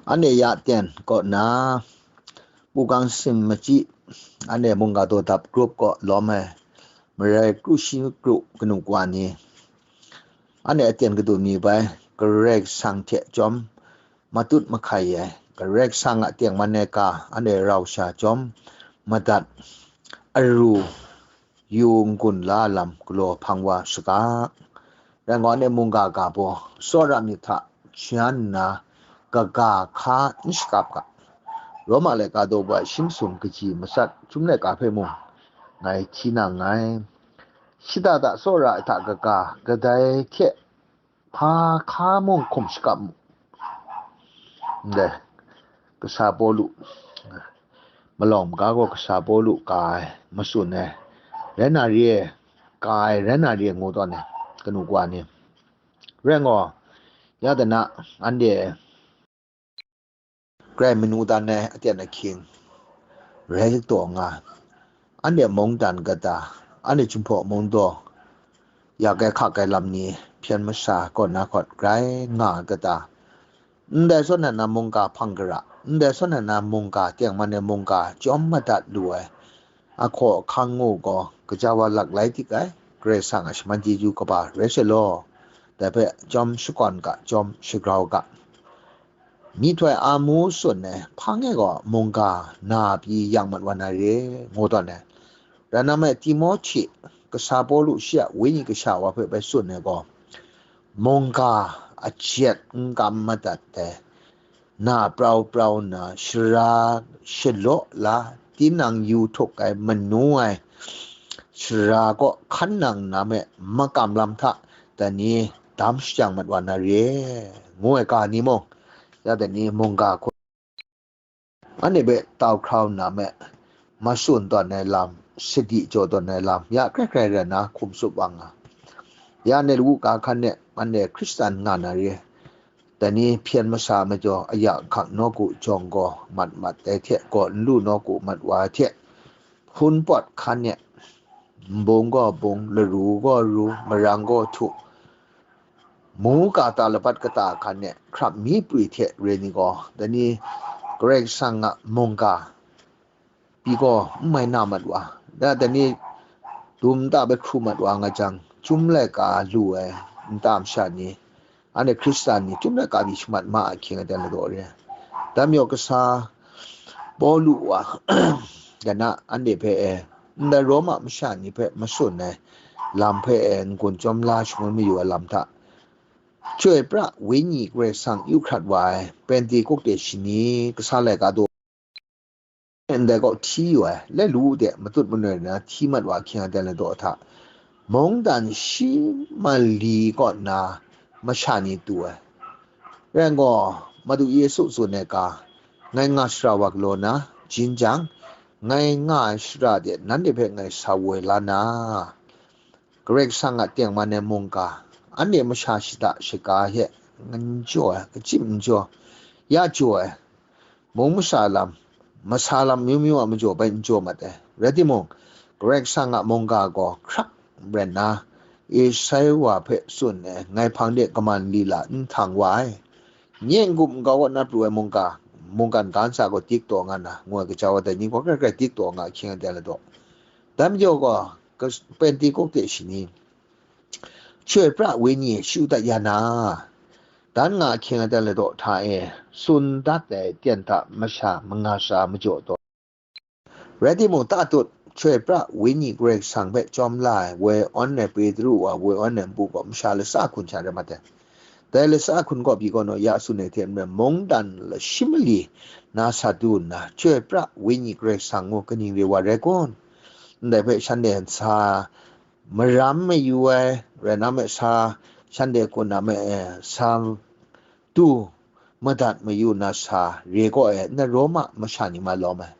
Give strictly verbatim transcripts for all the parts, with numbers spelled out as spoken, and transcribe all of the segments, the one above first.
Anhte ya ten kaw na, Pukang Sin Machyi, anhte mungga daw dap grup kaw lawm ai, marai kru shi kru kanu kwa ni, anhte aten kadu mi bai, Karai Kasang hte chyawm matut mahkai ai, Karai Kasang a tengman ai ga, anhte rau sha chyawm madat, aru yu n-gun la lam galaw hpang wa saga. Rai ngai, anhte mungga ga baw tsawra myit hta jan nna, kaga hka n shakap ga. Roma laika daw bua shi masum kaji matsat chyum laika hpe mung ngai hti na nngai. Shada da tsawra ai hta kaga, kadai hte hpa hka mung hkum shakap mu. Ndai, kasa Pawlu, malawng maga gaw kasa Pawlu ka ai, matsun ai, rai na re ai, ka ai, rai na re ai, ngu tawn ai, kanu kwa ni. Rai ngai, ya dana, anhte grai manu dan ai aten ahkying rai taw nga, anhte mungdan kata, anhte Jinghpaw mung daw, ya kai hka kai lam ni hpyen masha kaw na hkawt grai nga ai kata, ndai zawn na na mungga hpang gara, ndai zawn na na mungga tengman ai mungga chyawm madat lu ai, ahkaw ahkang ngu gaw, kaja wa lak lai dik ai, Karai Kasang a shaman chyeju kaba rai sai law, dai hpe chyawm shakawn ga, chyawm shagrau ga. Myihtoi amu tsun ai hpang e gaw mungga na pyi yang mat wa na re, ngu tawn ai. Rai nna me, Timohti, kasa Pawlu shi a wenyi kasha wa hpe bai tsun ai gaw, mungga ajet n kam madat ai, na prau prau nna, shara shalaw la, tinang yu htuk ai manu ai shara kaw hkan nang nna me, makam lam hta dai ni dam shajang mat wa na re, ngu ai ga ni mung, ya dai ni mungga hku, anhte hpe tau hkrau nna me, matsun tawn ai lam, sadi jaw tawn ai lam, ya hkrai hkrai rai nna hkum tsup wa nga. Ya anhte lawu ka hkan e, anhte Hkristan nga na re, dai ni hpyen masha majaw, aya hkak nawku jawng gaw mat mat ai hte, gaw n lu nawku mat wa ai hte, hpun pawt hkan e, nbung gaw bung, laru gaw ru, marang gaw htu, mu ka ta labat kata hkan e, hkrap mi pri hte re ni gaw, dai ni Karai Kasang a mungga pyi gaw n mai na mat wa, da dai ni dum nta bai hkru mat wa nga jang, chyum laika lu ai nta masha ni, anhte Hkristan ni chyum laika pyi shamat ma ai ahkying aten ladaw re ai. Dai majaw kasa Pawlu wa, dai na anhte hpe e, ndai Roma masha ni hpe matsun ai lam hpe e, n-gun chyawm la shangun mayu ai lam hta, Chyoi pra Wenyi Karai Kasang yu hkrat wa ai Pentekote shani kasa laika daw ndai kaw hti yu ai, lai lu de, matut manoi na hti mat wa ahkying aten ladaw hta, mungdan shi mali kaw nna masha ni tu ai. Rai gaw, Madu Yesu tsun ai ga, ngai nga shara wa galaw na, jin jang, ngai nga ai shara de nanhte hpe ngai sa woi la na, Karai Kasang a tengman ai mungga, anhte masha shada shaga hte n jaw ai, kachyi n jaw, ya jaw ai, mung masha lam, masa lam amyu myu a majaw bai n jaw mat ai. Rai timung, Karai Kasang a mungga gaw hkrak rai nna, Esai wa hpe tsun ai, ngai hpang de kaman lila n htang wa ai. Nye n-gup n-gau kaw na pru ai mungga, mungkan ga ntsa gaw dik taw nga na, ngu ai kaja wa dai ni gaw hkrai hkrai dik taw nga ahkying aten ladaw. Dai majaw gaw, kas-, Pentekote shani, Chyoi pra Wenyi shu dat ya na, dan nga ahkying aten ladaw hta e, tsun dat ai ten hta masha manga sha majaw taw. Rai timung, tatut, Chyoi pra Wenyi Karai Kasang hpe chyawm la ai, woi awn ai Petru wa, woi awn ai npu gaw masha latsa hkun sha rai mat ai. Dai latsa hkun kaw pyi gaw naw ya tsun ai hte maren, mungdan lashi mali na sa du nna, Chyoi pra Wenyi Karai Kasang ngu kaning re wa rai kun? Ndai hpe shanhte sa maram mayu ai, rai na me sa, shanhte kun na me, eh, sa du madat mayu na sa re gaw e, na Roma masha ni ma lawm ai.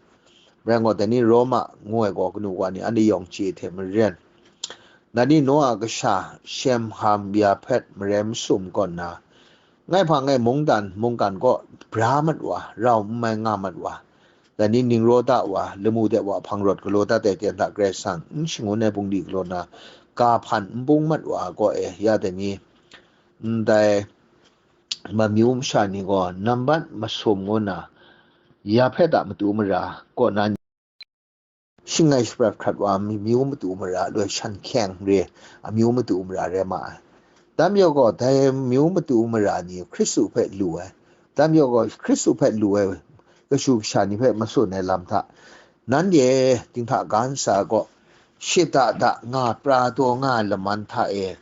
Rai gaw, dai ni Roma ngu ai gaw kanu wa ni anhte yawng chye hte maren, dai ni Noa kasha Shem, Ham, Yahpet, marai masum kaw nna, ngai hpa ngai mungdan mungkan kaw bra mat wa, rau n mai nga mat wa, dai ni Ningroda wa, lamu de wa hpang rawt galaw dat ai ten hta Karai Kasang n shangun ai bungli galaw na, ga hpan n bung mat wa gaw e, ya dai ni, ndai mamyu masha ni gaw nambat masum ngu na, ya hpe da matu mara kaw na, shingai shaprat hkrat wa mamyu matu mara loi shan hkyeng re amyu matu mara re ma ai. Dam yaw gaw, dai amyu matu mara ni Hkristu hpe lu ai. Dam yaw gaw, Hkristu hpe lu ai kashu kasha ni hpe matsun ai lam hta, nanhte dinghta ga ntsa gaw, shada da nga pra taw nga ai laman hta e,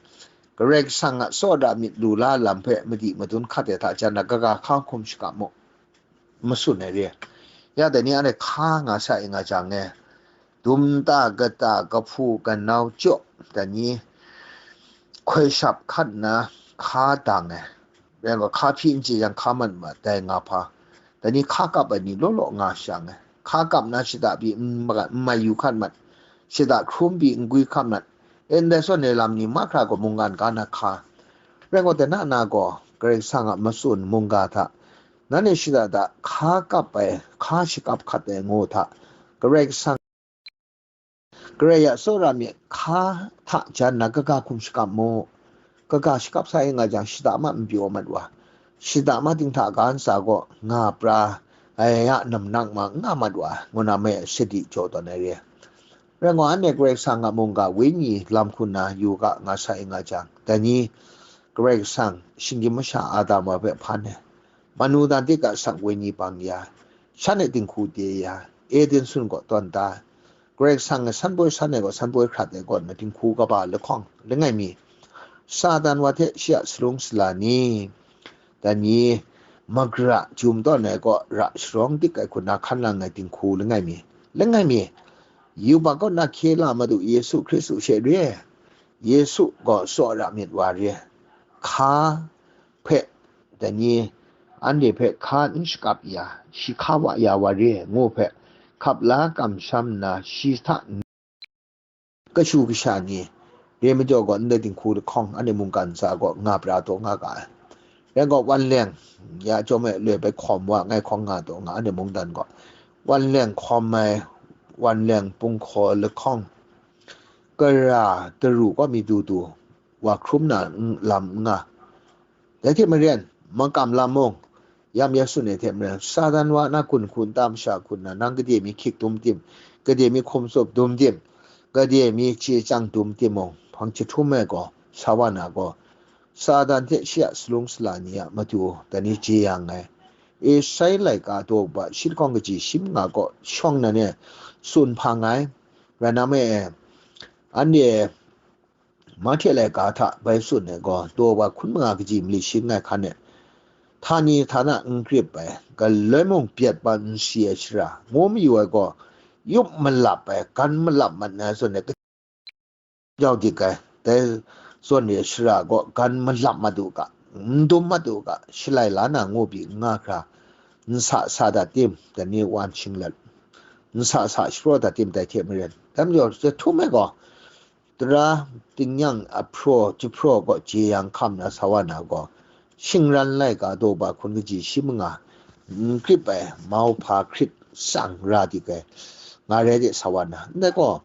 Karai Kasang a tsawra myit lu la lam hpe madi madun hkat ai hta jan na, kaga hka hkum shakap mu, matsun ai re. Ya dai ni anhte hka nga sa i nga jang e, dum ta, kata, kahpu, kanau jaw, dai ni hkoi shap hkat nna hka dang ai. Rai gaw, hka hpyi n chye yang, hka mat mat dai nga hpa, dai ni hka kap ai ni law law nga shang ai. Hka kap na shada pyi n ma-, n mai yu hkat mat, shada hkrum pyi n gwi hkat mat, e ndai zawn e lam ni mahkra gaw mungkan ga na hka. Rai gaw, dai na na gaw, Karai Kasang a matsun mungga hta, nanhte shada da hka kap ai, hka shakap hkat ai ngu hta, Karai Kasang, Karai a tsawra myit hka hta jan na kaga hkum shakap mu. Kaga shakap sa i nga jang, shada ma n pyaw mat wa, shada ma dinghta ga ntsa gaw nga pra ai a namnak ma n nga mat wa, ngu na mai sadi jaw tawn ai re. Rai gaw, anhte Karai Kasang a mungga wenyi lam hku nna yu ga nga sa i nga jang, dai ni Karai Kasang shinggyim masha Adam wa hpe hpan ai, manu dan dik a sak wenyi bang ya, shan e dinghku de ya, Eden sun gaw tawn da, Karai Kasang e sanpoi san ai gaw sanpoi hkrat ai kaw nna dinghku kaba lahkawng langai mi, Satan wa hte shi a salung sala ni, dan ni, magara jum tawn ai kaw ra sharawng dik ai hku na hkan lang ai dinghku langai mi, langai mi, yubak kaw na hkye la Madu Yesu Hkristu she re ai. Yesu gaw tsawra myit wa re ai. Hka hpe, dai ni, anhte hpe hka n shakap ya, shi hka wa ya wa re ai ngu hpe, hkap la kamsham nna, shi hta n-, kashu kasha ni, re majaw gaw, ndai dinghku lahkawng anhte mungkan ntsa gaw nga pra taw nga ga ai. Rai gaw, wan leng ya chyawm e loi bai hkawm wa ngai hkawng nga taw nga, anhte mungdan gaw, wan leng hkawm ai, wan leng punghkaw lahkawng, kara daru kaw mi du du, wa hkrum na n-, lam n nga. Dai hte maren, makam lam mung, yam ya tsun ai hte maren, Satan wa na gun hku nta masha hku nna, nang gade mi hkyik dum tim, gade mi hkum tsup dum tim, gade mi chye chyang dum timung, hpang jahtum ai gaw, sa wa na gaw, Satan hte shi a salung sala ni a matu, dai ni jeyang ai. Esai laika daw ba shi lahkawng kaji shi manga kaw shawng nan e tsun hpang ai. Rai na me e, anhte Mahte laika hta bai tsun ai gaw, daw ba hkun manga kaji mali shi langai hkan e, htani htana n grip ai, galoi mung byet ban n si ai shara, ngu mayu ai gaw, yup malap ai, gan malap mat na zawn e, jau dik ai, dai zawn e shara gaw gan malap mat u ga, n dum mat u ga, shalai la na ngu pyi n nga hkra, n sa sa dat tim, dai ni wan shinglet, n sa sa shapraw dat tim, dai hte maren, dai majaw, jahtum ai gaw, tara tingnyang ahpraw jahpraw gaw jeyang hkam na sa wa na gaw, shingran laika daw ba hkun kaji shi manga, n grip ai, mauhpa hkrit tsang ra dik ai, nga rai de sa wa na, ndai gaw,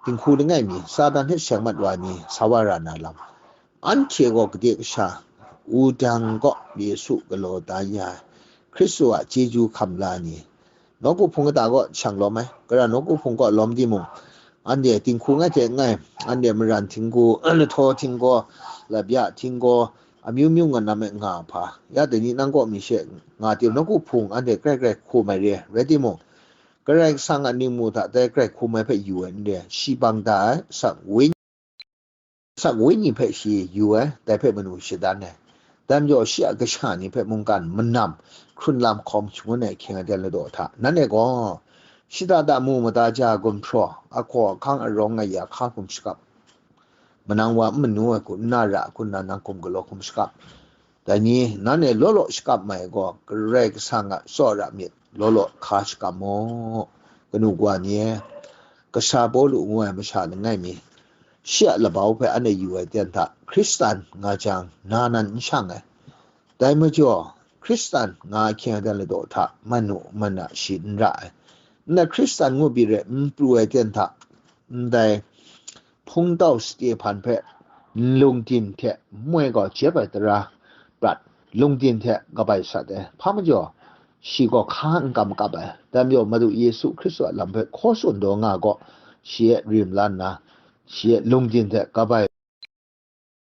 dinghku langai mi, Satan hte seng mat wa ni sa wa ra na lam, anhte gaw gade kasha, wudang kaw Yesu galaw da ya ai, Hkristu a chyeju hkam la ni, nawku hpung kata kaw shang lawm ai, gara nawku hpung kaw lawm timung, anhte dinghku ngai hte ngai, anhte maran htinggu, lahtaw htinggaw, labya htinggaw, amyu myu nga nam e nga hpa, ya dai ni nang kaw mi she nga tim, nawku hpung anhte grai grai hkum ai re, rai timung, Karai Kasang a ningmu hta dai grai hkum ai hpe yu ai n re, shi bang da ai, asak wenyi, asak wenyi hpe shi yu ai, dai hpe manu shadan ai. Dai majaw shi a kasha ni hpe mungkan manam, hkrun lam hkawm shangun ai ahkying aten ladaw hta, nanhte gaw, shada da mu mada ja gumhpraw, ahkaw ahkang arawng aya hka hkum shakap, manang wa n manu ai hku n na ra hku nna nang hkum galaw hkum shakap, dai ni, nanhte law law shakap mai gaw, Karai Kasang a tsawra myit law law hka shakap mu. Kanu kawa ni e, kasha Pawlu ngu ai masha langai mi, shi a labau hpe anhte yu ai ten hta, Hkristan nga jang, na nan n shang ai. Dai majaw, Hkristan nga ahkying aten ladaw hta, manu mana shi n ra ai. Ndai Hkristan ngu pyi re n pru ai ten hta, ndai hpungtau Stehpan hpe nlung tim hte moi gau jep ai tara prat, lungdin hte kabai sat ai. Hpa majaw, shi gaw hka n kam kap ai. Dai majaw, Madu Yesu Hkristu a lam hpe hkaw tsun taw nga gaw, shi e rim la nna, shi e lungdin hte kabai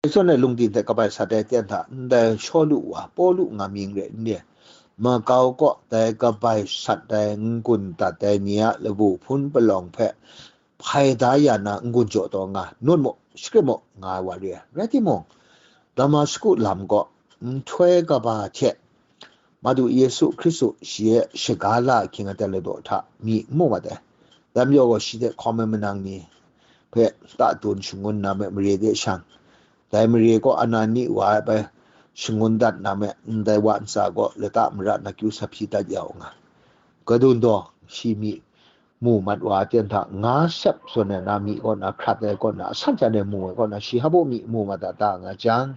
Efeson e lungdin hte kabai sat ai ten hta ndai Shawlu wa, Pawlu nga mying rai n re, makau kaw dai kabai sat ai n-gun dat ai ni a labu hpun palawng hpe hpai da ya na n-gun jaw taw nga, nut mu, shakrit mu, nga ai wa re ai. Rai timung, Damasku lam kaw nhtoi kaba hte Madu Yesu Hkristu shi e shaga la ahkying a taladaw hta mi n mu mat ai. Dai majaw gaw shi hte hkawm ai manang ni hpe tatun shangun na me mare de shang, dai mare gaw Anani wa ai bai shangun dat na me ndai wa ntsa gaw lata mara na kyu sa hpyi dat ya u nga. Kadun daw shi mi mu mat wa ten hta nga sep zawn ai na mi kaw na hkrat ai kaw na asan jan e mu ai kaw na shi hpa baw mi mu mat da ta nga jang,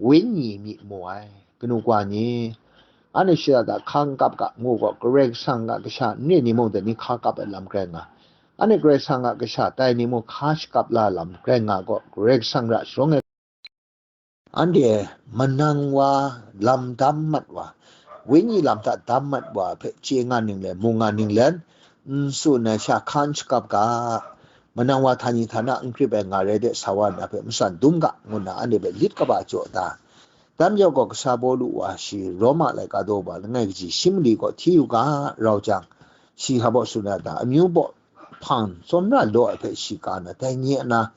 wenyi mi mu ai. Kanu kwa ni, anhte shada da hka n kap ga, ngu gaw, Karai Kasang a kasha n re ni mung dai ni hka kap ai lam grai nga. Anhte Karai Kasang a kasha tai ni mung hka shakap la lam grai nga gaw, Karai Kasang ra sharawng ai. Anhte manang wa, lam dam mat wa, wenyi lam hta dam mat wa hpe chye nga ninglen, mu nga ninglen, n tsun ai sha hka n shakap ga, manang wa htani htana n krip ai nga rai de sa wa na hpe matsan dum ga, ngu nna anhte hpe lit kaba jaw da. Dai majaw gaw, kasa Pawlu wa shi Roma laika daw ba langai kaji shi mali kaw hti yu ga rau jang, shi hpa baw tsun ai ta, amyu baw hpang tsawmra law ai hpe shi ka na, dai nye na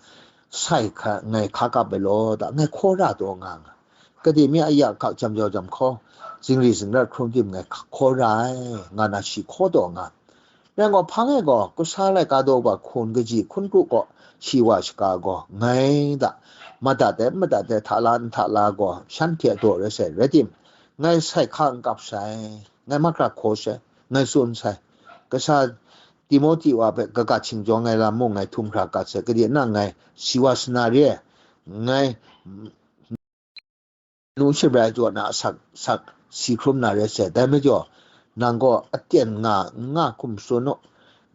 sai hka ngai hka kap ai law ta, ngai hkaw ra taw nga nga. Gade mi a ya hka jam jau jam hkaw, zingri zingrat hkrum tim ngai hkaw ra ai, nga na shi hkaw taw nga. Rai gaw, hpang e gaw, kasa laika daw ba hkun kaji hkun kru gaw, shi wa shaga gaw, ngai da, madat ai, madat ai, hta la, n hta la gaw, shanhte a daw rai sai, rai tim, ngai sai hka n kap sai, ngai mahkra hkaw sai, ngai tsun sai. Kasa Timohti wa hpe kagat shingjawng ai lam mung ngai htum hkra gat sai, gade na ngai si wa sana re, ngai nu shabrai jaw na asak sak si hkrum na rai sai. Dai majaw, nang gaw aten nga n nga hkum tsun u,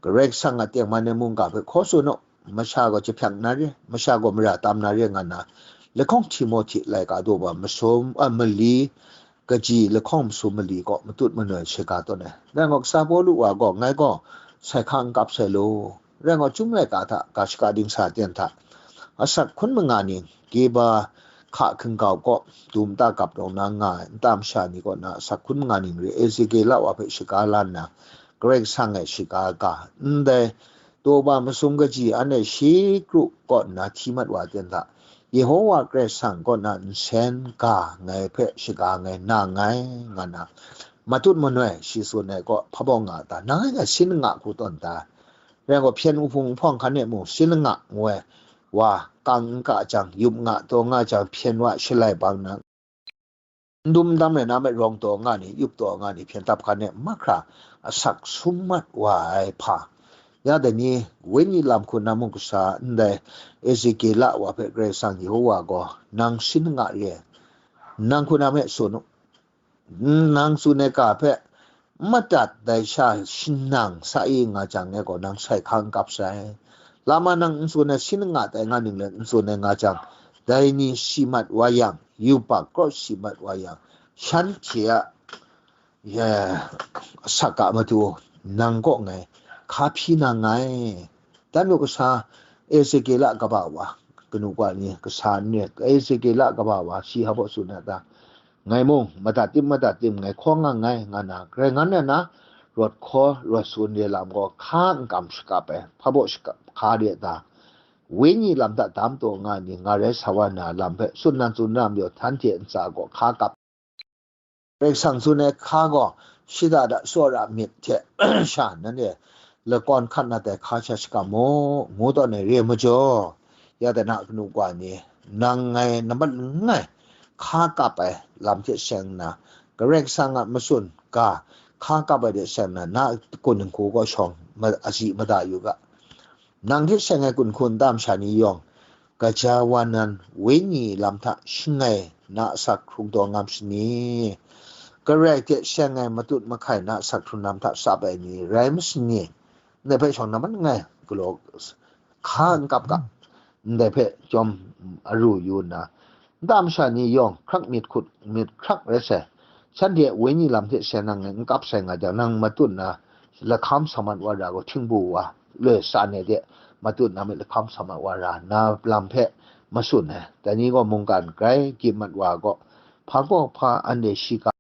Karai Kasang a tengman ai mungga hpe hkaw tsun u, masha gaw jahpyak na re, masha gaw mara tam na re, nga na, lahkawng Timohti laika daw ba masum, a, mali, kaji lahkawng masum mali kaw matut manoi shaga tawn ai. Rai gaw, kasa Pawlu wa gaw, ngai gaw sai hka n kap sai law, rai gaw, chyum laika hta ga shaka dingsa ten hta asak hkun manga ning, Geba hka hkingkau kaw dum ta kap rawng na nga ai nta masha ni kaw na asak hkun manga ning re, Ezekela wa hpe shaga la nna, Karai Kasang e shaga ga, ndai daw ba masum kaji anhte shi kru kaw nna hti mat wa ten hta, Yehowa Karai Kasang kaw na nsen ga ngai hpe shaga ngai na nngai, nga na, matut manoi shi tsun ai kaw hpa baw nga ta, nang e ga sin n nga hku tawn ta. Rai gaw, hpyen uhpung nhpawng hkan e mung sin n nga ngu ai wa, kang n ka jang, yup nga taw nga jang, hpyen wa shalai bang na, n dum n dam rai na me rawng taw nga ni, yup taw nga ni, hpyen tap hkan e mahkra asak sum mat wa ai hpa. Ya dai ni, wenyi lam hku na mung kasa ndai Ezekela wa hpe Karai Kasang Yehowa gaw, nang sin n nga re, nang hku na me tsun u, nang tsun ai ga hpe madat dai sha shanang sa i nga jang e gaw, nang sai hka n kap sai. Lama nang n tsun ai sin n nga tai nga ninglen n tsun ai nga jang, dai ni si mat wa yang, yubak kaw si mat wa yang, shanhte a, ya, asak a matu nang kaw ngai hka hpyi na nngai. Dan lu kasa, Ezekela kaba wa, kanu ka ni, kasa ni, Ezekela kaba wa, shi hpa baw tsun na ta, ngai mung, madat tim, madat tim, ngai hkaw nga nngai, nga na, Karai ngan na na, rawt hkaw, rawt tsun re lam gaw, hka n kam shakap ai, hpa baw shakap, hka re ta, wenyi lam hta dam taw nga ni, nga rai sa wa na lam hpe, tsun nan tsun na majaw, htan hte ntsa gaw, hka kap. Karai Kasang tsun ai hka gaw, shada da tsawra myit hte sha nanhte lakawn hkat na tai hka sha shakam mu, ngu tawn ai re ai majaw, ya dai na kanu ka ni, nang ngai nambat langai hka kap ai lam hte seng nna, Karai Kasang a matsun ga hka kap ai hte seng nna, na kun nhku kaw shawng ma-, azi mada yu ga. Nang hte seng ai kunhku nta masha ni yawng, gaja wa nan wenyi lam hta shangai na asak hkrung taw ngam sani? Karai hte seng ai matut mahkai na asak hkrung lam hta tsap ai ni rai masani? Ndai hpe shawng na man nngai galaw hka n kap ga, ndai hpe chyawm aru yu nna, Nta masha ni yawng hkrak myit hkut myit hkrak rai sai. Shanhte a wenyi lam hte seng nang n kap sai nga jang, nang matut na lahkam sa mat wa ra gaw, htingbu wa loi sa ne de, matut na myit lahkam sa mat wa ra na lam hpe matsun ai. Dai ni gaw mungkan grai gyit mat wa gaw, hpa gaw hpa anhte shiga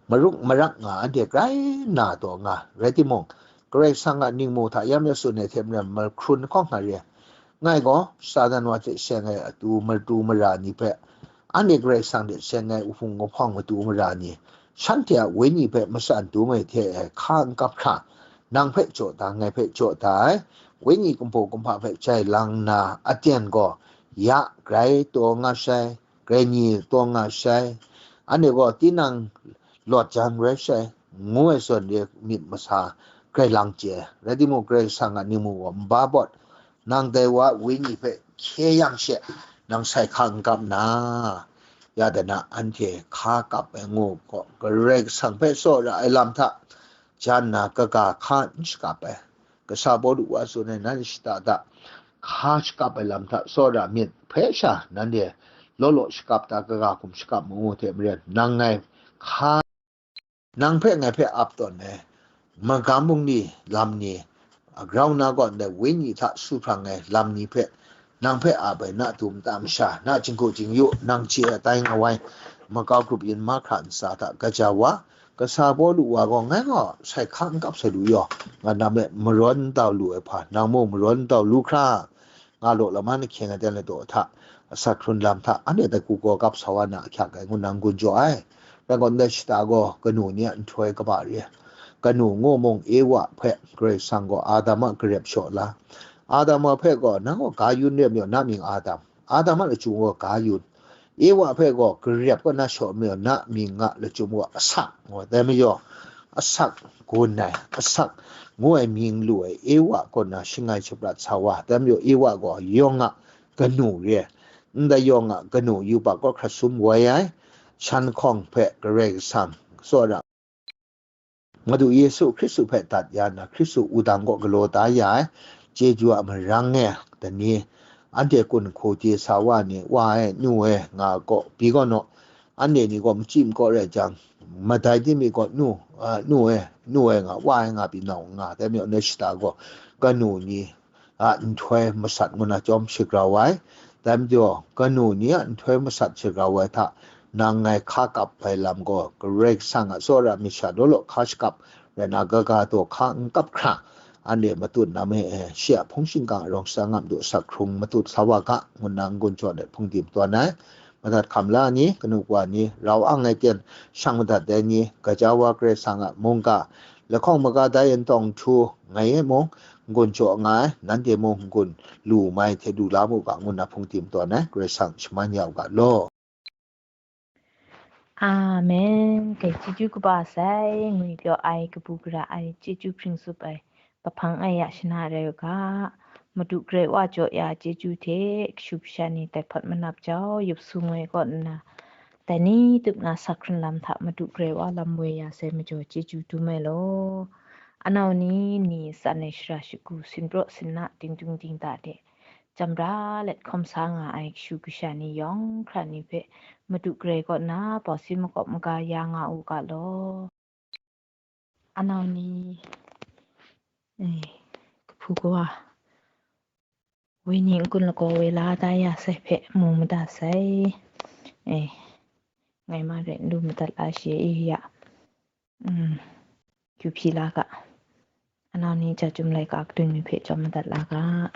maruk marak nga, anhte grai na taw nga. Rai timung, Karai Kasang a ningmu hta yam ya tsun ai hte maren mahkrun hkawng nga re ai. Ngai gaw, Satan wa hte seng ai atu matu mara ni hpe, anhte Karai Kasang hte seng ai uhpung uhpawng matu mara ni, shanhte a wenyi hpe matsan dum ai hte ai hka n kap hkra, nang hpe jaw da, ngai hpe jaw da ai, wenyi kumhpaw kumhpa hpe jai lang nna, aten gaw ya grai taw nga sai, grai ni taw nga sai, anhte gaw tinang lawt jang rai sai, ngu ai zawn re myit masa grai lang chye ai. Rai timung, Karai Kasang a ningmu gaw nba bawt, nang dai wa wenyi hpe hkye yang she, nang sai hka n kap na, ya dana anhte hka kap ai ngu gaw, Karai Kasang hpe tsawra ai lam hta jan na kaga hka n shakap ai. Kasa Pawlu wa tsun ai, nanhte shata da hka shakap ai lam hta tsawra myit hpe sha, nanhte law law shakap ta, kaga hkum shakap mu ngu hte maren, nang ngai hka, nang hpe ngai hpe ap tawn ai magam bungli lam ni, grau na gaw ndai wenyi hta su hprang ai lam ni hpe, nang hpe ap ai na tu mata masha, na jinghku jingyu, nang chye ai tai nga wai, makau grup yin mahkra ntsa hta gaja wa, Kasa Pawlu wa gaw, ngai gaw sai hka n kap sai lu yaw, nga nam e marawn ntau lu ai hpa, nang mung marawn ntau lu hkra, nga law, lama ni hkyeng ai dan ladaw hta, asak hkrun lam hta, anhte dai hku gaw kap sa wa na ahkyak ai ngu nang gun jaw ai. Rai gaw, ndai shata gaw kanu ni a nhtoi kaba re ai. Kanu ngu mung, Ewa hpe Karai Kasang gaw Adam a garep shaw la. Adam a hpe gaw, nang gaw ga yun re majaw, na mying Adam. Adam a lachyum gaw ga yun. Ewa hpe gaw garep kaw na shaw majaw, na mying a lachyum gaw asak ngu ai. Dai majaw, asak gun ai, asak ngu ai mying lu ai Ewa kaw na shangai shaprat sa wa. Dai majaw, Ewa gaw yawng a kanu re ai. Ndai yawng a kanu yubak kaw hkrat sum woi ai. Shan hkawng hpe Karai Kasang tsawra Madu Yesu Hkristu hpe dat ya nna, Hkristu wudang kaw galaw da ya ai chyeju a marang e, dai ni, anhte kun hku de sa wa ni, wa e, nu e, nga gaw, pyi gaw naw, anhte ni gaw machyi makaw rai jang, madai timung gaw, nu, a, nu e, nu e nga, wa e nga pyi nau nga, dai majaw, ndai shata gaw, kanu ni a nhtoi masat ngu na chyawm shagrau ai. Dai majaw, kanu ni a nhtoi masat shagrau ai hta, nang ngai hka kap ai lam gaw, Karai Kasang a tsawra myit sha law law hka shakap rai na, gaga taw hka n kap hkra, anhte matut na me e, shi a hpung shingkang a rawng sha nga madu asak hkrung matut sa wa ga, ngu nna n-gun jaw let hpungdim tawn ai. Madat hkam la ni, kanu wa ni, rau ang ai ten shang madat ai ni, gaja wa Karai Kasang a mungga, lahkawng maga dai yin tawng htu ngai e mung, n-gun jaw nga ai, nanhte mung n-gun lu mai hte lu la mu ga, ngu nna hpungdim tawn ai, Karai Kasang shaman ya u ga law. Amen. Kai chyeju kaba sai, ngwi pyaw ai, kabu gara ai, chyeju hpring tsup ai, kahpang ai ya shana rai u ga, Madu Karai Wa jaw ya chyeju hte, kashu kasha ni tai hpawt manap jau, yup su ngoi kaw nna, dai ni tup na sak hkrun lam hta Madu Karai Wa lam woi ya sai majaw chyeju dum ai law. Anau ni, ni tsan ai shara shagu, sinpraw sinna, dingdung dingda de, jam ra let hkawm sa nga ai kashu kasha ni yawng hkra ni hpe Madu Karai kaw na pawsi makawp maga ya nga u ga law. Anau ni, eh, kahpu kawa, wenyi n-gun lagaw woi la da ya sai hpe mu mada sai. Eh, ngai ma rai n lu madat la shi e ya. Mm, kyu hpyi la ga. Anau ni ja chyum laika kadun mi hpe chyawm madat la ga.